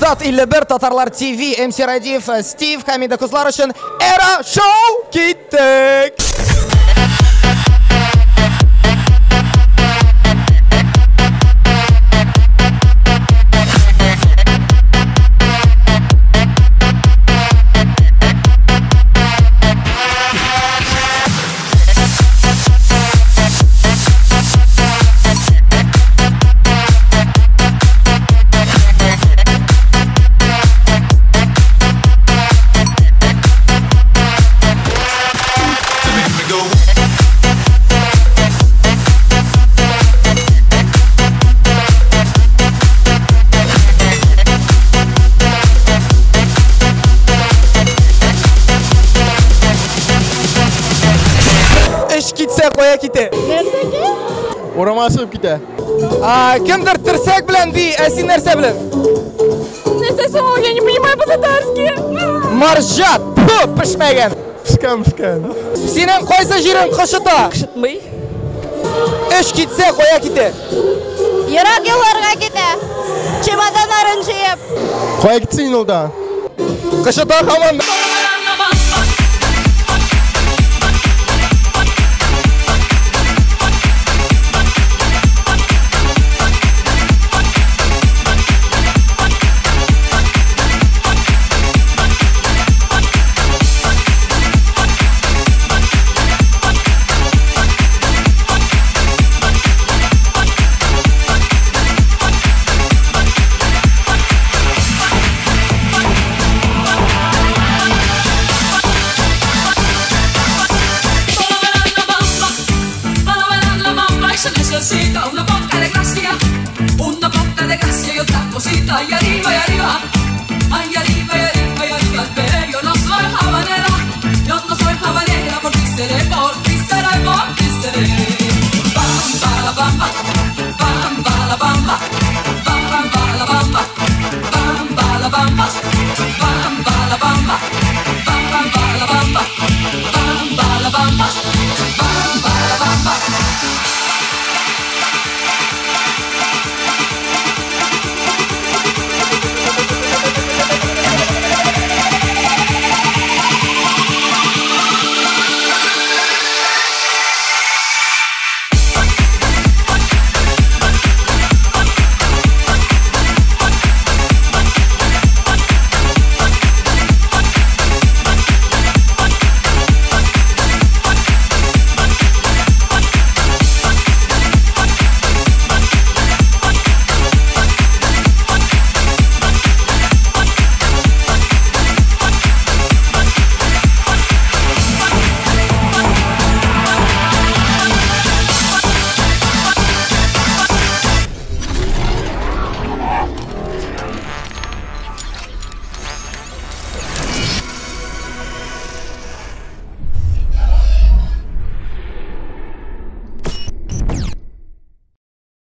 Азат 51, Татарлар ТВ, МС Радиев, Стив һәм инде кызлар өчен Эра Шоу киттек! Эш китсә, кая китә? Нәрсәгә? Урамга чыгып китә. Кемдер терсәк белән ди, ә син нәрсә белән? Нәрсә соң ул? Я не понимаю по-татарски. Марҗа, тфу, пешмәгән. Пешкән, пешкән. Синең кайсы җирең кышыта? Кышытмый. Эш китсә, кая китә? Ерак юлларга китә. Чемоданнарын җыеп. Кая китсен ул да? Кышыта һаман.